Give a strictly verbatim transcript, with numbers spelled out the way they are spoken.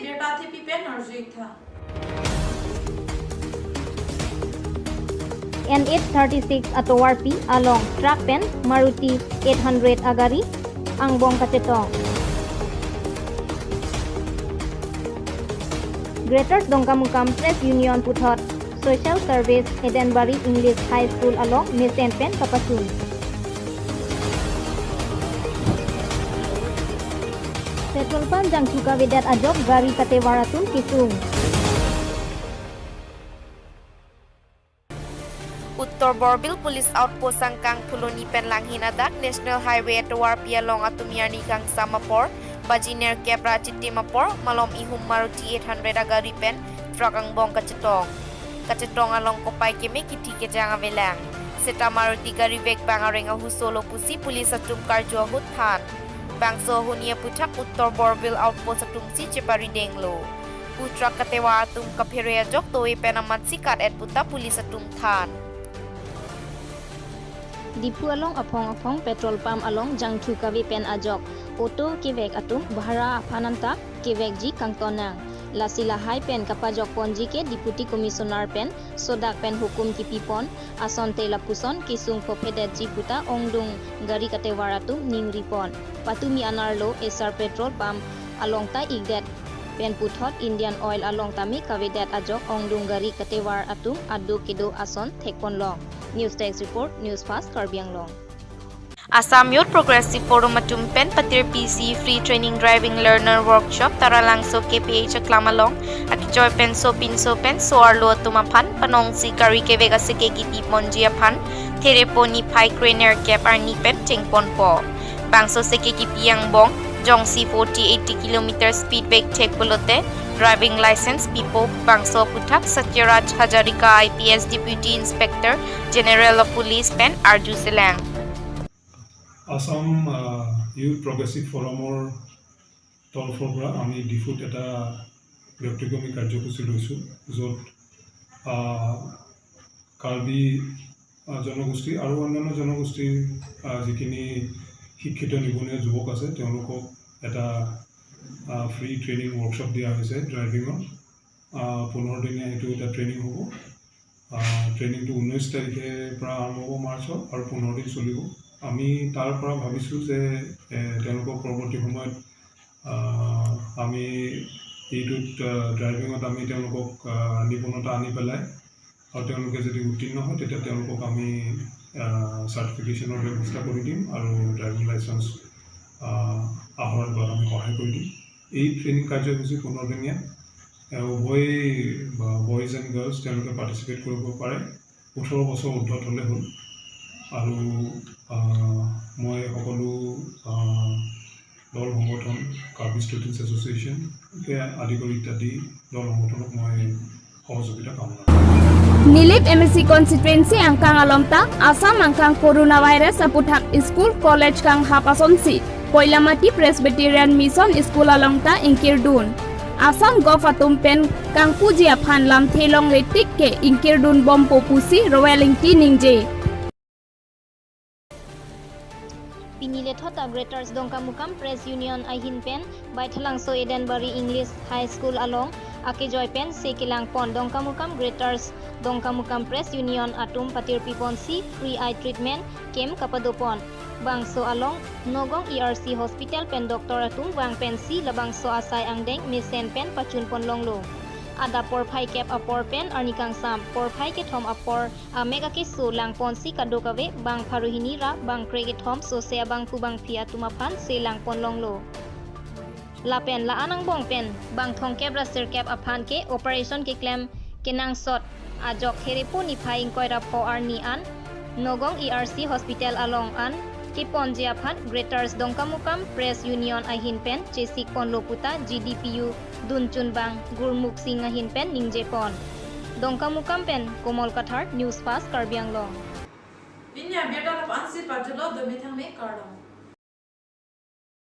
Birta Thepi pen arju-ik tha. N eight thirty-six atovarpi along truck pen Maruti eight hundred agari angbong kachetong. Greater Dongkamukam Press Union puthot Social Service Edenbari English High School along mesen pen kapachun. Petrol pump jangthu kavedet ajok gari katevar atum kesung. Uttar Borbil Police Outpost angkang Phuloni pen langhin adak National Highway atovarpi along atum arni kangsam apor, baji nerkep ra chitim apor, malom ihum Maruti eight hundred agari pen truck angbong kachetong. Kachetong along kopai keme kithi kejang avelang. Seta Maruti gari vek bang areng ahuso lo pusi police atum karju ahut than. Bangso ahuni aputhak Uttar Borbil Outpost atum si cheparideng lo. Pu truck katevar atum kaphere ajok towe pen amat si kat-et puta police atum than. Diphu along aphong aphong petrol pump along jangthu kave pen ajok auto kevek atum bhara aphan anta kevekji kangton nang. Lasi lahai pen kapajok ponji ke Deputy Commissioner pen sodak pen hukum kipi pon, asonte lapuson kesung phophe detji puta ongdung gari katevar atum ningri pon. Patumi anerlo Essar petrol pump along ta ikdet pen puthot Indian Oil along tame kavedet ajok ongdung gari katevar atum aduk kedo ason thek pon long. News Desk Report, News Fast Karbi Anglong. Assam Youth Progressive Forum atum pen patirpi si free training driving learner workshop Taralangso K P H aklam along akejoi pen sopinso pen so-arlo atum aphan panong si gari kevek aseke kipi ponji aphan Therepo niphai kre nerkep arni pen cheng ponpo. Bangso seke kipi angbong jongsi forty eighty kilometer speed vek thek pulote driving license pipo, bangso aputhak Satyaraj Hazarika I P S Deputy Inspector General of Police pen arju selang. Assam আহ, youth progressive ফৰামৰ তৰফৰ পৰা আমি ডিফুত এটা ব্যক্তিক্ৰমী কাৰ্যসূচী লৈছোঁ, য'ত আহ, কাৰ্বি আহ, জনগোষ্ঠী আৰু অন্যান্য জনগোষ্ঠীৰ আহ, যিখিনি শিক্ষিত নিবনুৱা যুৱক আছে, তেওঁলোকক এটা ফ্ৰী ট্ৰেইনিং ৱৰ্কশ্বপ দিয়া হৈছে ড্ৰাইভিঙৰ। আহ, পোন্ধৰ দিনীয়া এইটো এটা ট্ৰেইনিং হ'ব। আহ, ট্ৰেইনিংটো ঊনৈছ তাৰিখে পৰা আৰম্ভ হ'ব মাৰ্চৰ আৰু পোন্ধৰ দিন চলিব। আমি তাৰ পৰা ভাবিছোঁ যে এ, তেওঁলোকক পৰৱৰ্তী সময়ত আহ, আমি এইটোত আহ, ড্ৰাইভিঙত আমি তেওঁলোকক আহ, নিপুণতা আনি পেলাই আৰু তেওঁলোকে যদি উত্তীৰ্ণ হয়, তেতিয়া তেওঁলোকক আমি চাৰ্টিফিকেশ্যনৰ ব্যৱস্থা কৰি দিম আৰু ড্ৰাইভিং লাইচেন্স আহ, আহৰণ কৰাত আমি সহায় কৰি দিম। এই ট্ৰেইনিং কাৰ্যসূচী পোন্ধৰ দিনীয়া। এ, উভয় বয়জ এণ্ড গাৰ্লছ তেওঁলোকে পাৰ্টিচিপেট কৰিব পাৰে, ওঠৰ বছৰ ঊৰ্ধত হ'লে হ'ল। আৰু আহ, মই সকলো আহ, দল সংগঠন, কাৰ্বি ষ্টুডেণ্টছ এছ'চিয়েশ্যনকে আদি কৰি ইত্যাদি দল সংগঠনক মই সহযোগিতা কামনা কৰিম। Nilip M A C constituency angkang along ta Assam angkang coronavirus aputhak school college kanghap asonsi Koilamati Presbyterian Mission School along ta ingkirdun. Assam Govt atum pen kangpuji aphan lamthe longle tik ke ingkirdun bompo pusi Royal Ingti ningje. Pini lethot ta Greater Dongkamukam Press Union ahin pen Baithalangso Edenbari English High School along akejoi pen se kelang pon Dongkamukam Greater Dongkamukam Press Union atum patirpi ponsi free eye treatment camp kapado pon. Bangso along Nagaon E R C Hospital pen doctor atum vang pensi labangso asai angdeng mesen pen pachun pon longlo. Adap porphai kep apor pen arni kangsam porphai kethom apor amek akeso lang ponsi kadokave bang pharo hini ra bang kre kethom sose abangphu bangphi atum aphan se lang pon longlo. Lapen la-an angbong pen bang thomkep ra sirkep aphan ke operation keklem kenangsot ajok Therepo niphai ingkoi ra pho arni an Nagaon E R C Hospital along an keponji aphan Greater Dongkamukam Press Union ahin pen chesik ponlo puta G D P U dunchunbang Gurmukh Singh ahin pen ningje pon. Dongkamukam pen Komol Kathar, News Fast Karbi Anglong. Pini abirta lapu-ansi pajutlo, dome thangme, kardom.